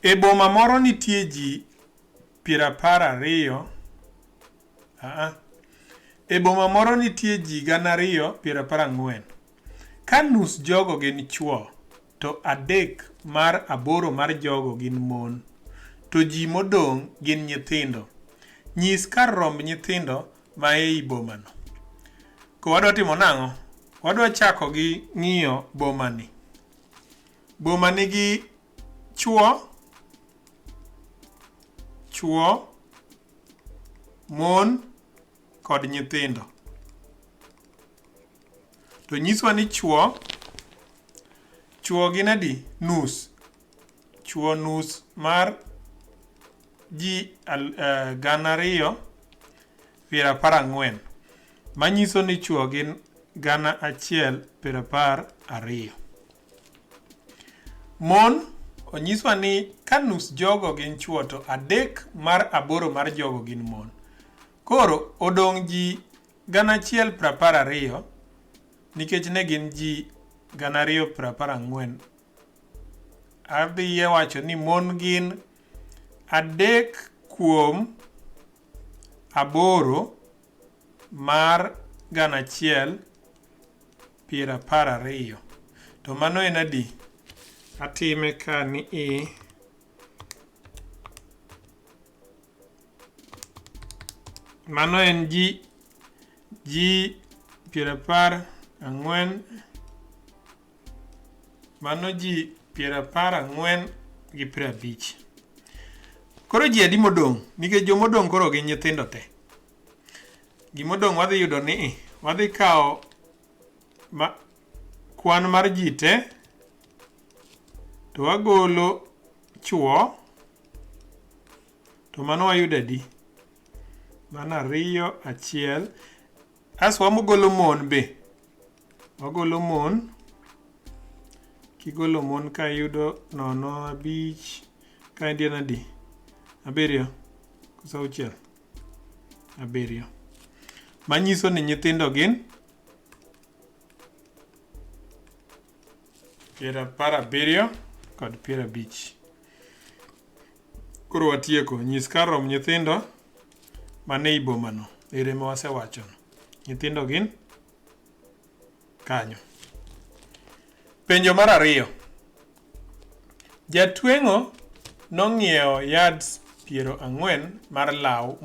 E boma moro nitie ji 12. Aa. E boma moro nitie ji 2014. Ka nus jogo gin chwo, to adek mar aboro mar jogo gin mon, to ji modong' gin nyithindo. Nyis kar romb nyithindo ma ei bomano. Ko wadwa timo nang'o? Wadwa chako gi ng'iyo bomani. Boma nigi chwo, chwo, mon kod nyithindo. To nyiswa ni chwo, chwo gin adi? Nus. Chwo nus mar ji 2014. Manyiso ni chwo gin 1012. Mon, onyiswa ni ka nus jogo gin chwo to adek mar aboro mar jogo gin mon. Koro odong' ji 1012 nikech ne gin ji 2014. Adhiye wacho ni mon gin adek kuom aboro mar 1012. To mano en adi? Atime ka ni i mano en ji ji 14. Mano ji 14 gi 50. Koro ji adi modong'? Nikech jomodong' koro gin nyithindo te. Gimodong' wadhi yudo ni wadhi kawo kwan mar ji te to wagolo chwo to mano wayudo adi? Mano 2 1. As wamogolo mon be. Wagolo mon. Kigolo mon ka iyudo 0 5 ka en adi? 7 koso 6? 7. Manyiso ni nyithindo gin 17 kod 50. Koro watieko. Nyis kar romb nyithindo man ei bomano. Ere ma wasewachono. Nyithindo gin kanyo. Penjo mar 2. Jatweng'o nong'iewo yards 40 mar law.